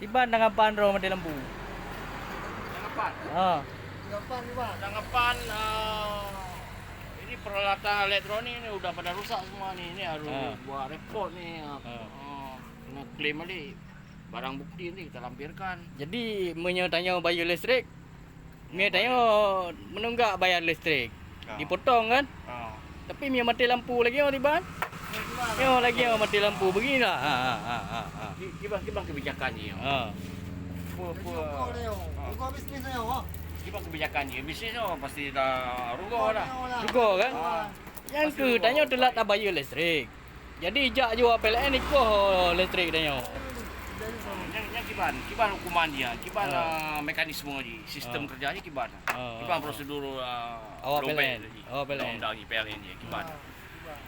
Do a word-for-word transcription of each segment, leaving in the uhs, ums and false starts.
Iban tanggapan droe maté lampu? Tanggapan? Ha. Tanggapan, Iban. Tanggapan, eh, ini peralatan elektronik ni udah pada rusak semua ni. Ini harus buat report ni. Ha. Eh, kena klaim balik. Barang bukti ni kita lampirkan. Jadi, meunyoe tanyoe bayeue listrik, Mie tanyoe meununggak bayar listrik, dipotong kan? Tapi mie maté lampu lagi nyoe tiban. Nyoe lagi nyoe maté lampu begini lah. Ha, ha, ha, ha, ha. Ki-, kiban, kiban kebijakan jih. Ha. Pe-, pe-, ha. Kiban kebijakan jih. Bisnis nyoe pasti dah rugoh lah. Rugoh kan? Ha. Nyang keu tanyoe teulat tabayeue listrik. Jadi jak jua P L N ikoh listrik tanyoe. Nyan, nyan kiban, kiban hukuman jih, kiban, ah, mekanisme jih, sistem kerja jih kiban. Ah, kiban prosedur, ah, awak P L N. Awak P L N. Undang-undang jih P L N jih kiban.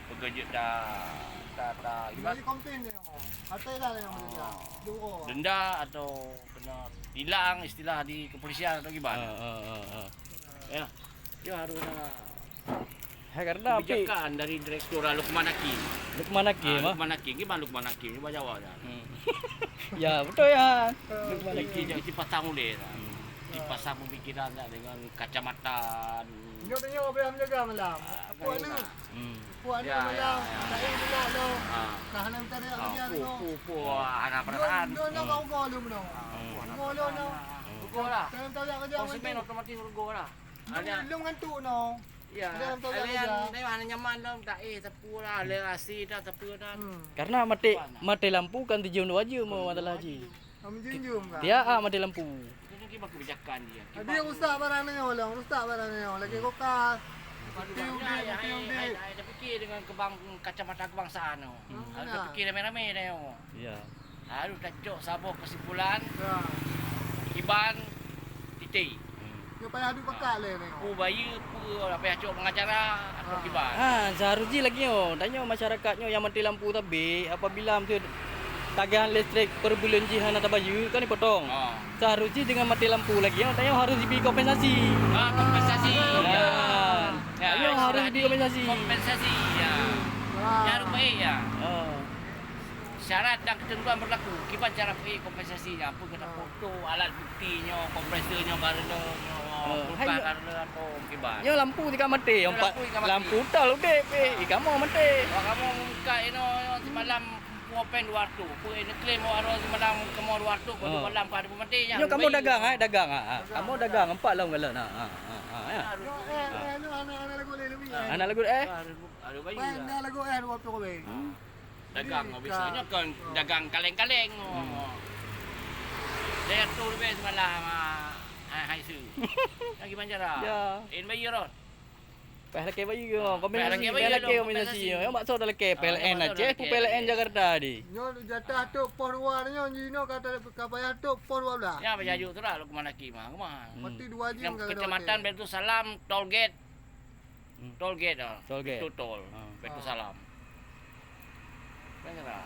Peugah jeuet dah, dah, dah, kiban. Denda atau kena tilang istilah di kepolisian atau kiban. Ah, ah, ah, ah. Ya. Ya harus dah. Hai, karena api kebijakan dari Direktur Lukman Hakim. Lukman Hakim, ah, ah. Lukman Hakim, gimana Lukman Hakim? Cuba jawab dah. Hmm. Ya, betul ya. Lukman Hakim. Jadi, jadi pasang uleh dah. Hmm. Dipasang pemikiran dah dengan kacamata. Nyoe tanya boleh menjaga malam. Ah, apa ni? Hmm. Apa ni malam? Ya, ya. Tak ada gelap tu. Ah. Nah, hana minta dia. Ah, pu, pu, pu, ah, hana perasaan. Nyoe, nyoe, hmm, kau gol lu, no. Ah, pu, hana perasaan. Gol lu, no. Hmm. Gol lah. Jangan kau yang kerja. Konsumen otomatis rugoh lah. Lôn, lôn ngantuk no. Ya, ada yang tolak ada yang kerja. Ada yang hana nyaman lom, tak eh, sapu lah, ada A C dah, sapu dah. Hmm. Karena mati, mati lampu kan dijum dua jam, masalah ji. Kamu junjung kan? Dia ah mati lampu. Itu nanti bak kebijakan dia. Ada yang rusak barang ni, orang rusak barang ni, lagi kulkas. Mati udik, mati udik. Saya fikir dengan kebang-, kacamata kebangsaan tu. Hmm. Harus fikir ramai-ramai dah. Ya. Harus tacok saboh kesimpulan, ya, kiban titik. Hmm. Dia payah duek pakat lé ni. Peue bayeue, peue payah cok pengacara atau kiban. Ha, seharus jih lagi nyoe. Tanyoe masyarakat nyoe nyang mati lampu sabé, apabila meusti tagihan listrik per buleuen jih hana tabayeue, kan dipotong. Ha. Seharus jih dengan mati lampu lagi nyoe, tanyoe harus jibi kompensasi. Ha, kompensasi. Ya. Ya, tanyoe harus jibi kompensasi. Kompensasi, ya. Wah. Ya, harus baik, ya. Ha. Syarat dan ketentuan berlaku. Kiban cara peuék kompensasi nyan? Apa kena foto, alat bukti nyoe, kompresor nyoe, karena nyoe, kulkas karena atau kiban? Nyoe lampu tika maté, nyoe empat lampu tika maté. Lampu tol udép, eh, kamoe maté. Wah, kamoe muka ino, ino semalam open dua ratus. Apa ino klaim orang semalam kamoe dua ratus, kalau malam ka ada pematé nyan. Nyoe kamoe dagang, eh, dagang, ah, ah. Kamoe dagang empat lam galon, ah, ah, ah, ah, ya. Nyoe, eh, eh, nyoe anak-anak lagu lé, lebih, eh. Anak lagu, eh? Ada bayi. Pai na lagu, eh, dua ratus lebih. Ah. Dagang, jadi, biasanya kan dagang kaleng-kaleng. Hmm. Saya tu lebih semalam, ah, ah, hai su. Lagi manjara. Ya. In bayi rot. Payah lakèe bayi ke, ah, kompensasi, payah lakèe bayi, payah lakèe dong, kompensasi. Kompensasi. Ya, maksud dah lakèe, ah, P L N Aceh, P L N Jakarta di. Nyoe jatah tu pos dua nyoe, jinoe kata ka payah tu pos dua belas. Ya, payah juk tu lah, Lukman Hakim, ah, kemah. Hmm. Berarti dua jam. Kecamatan Baitul Salam, toll gate. Hmm. Toll gate, ah. Toll gate. Pintu tol. Ah. Baitul Salam. Kan kena.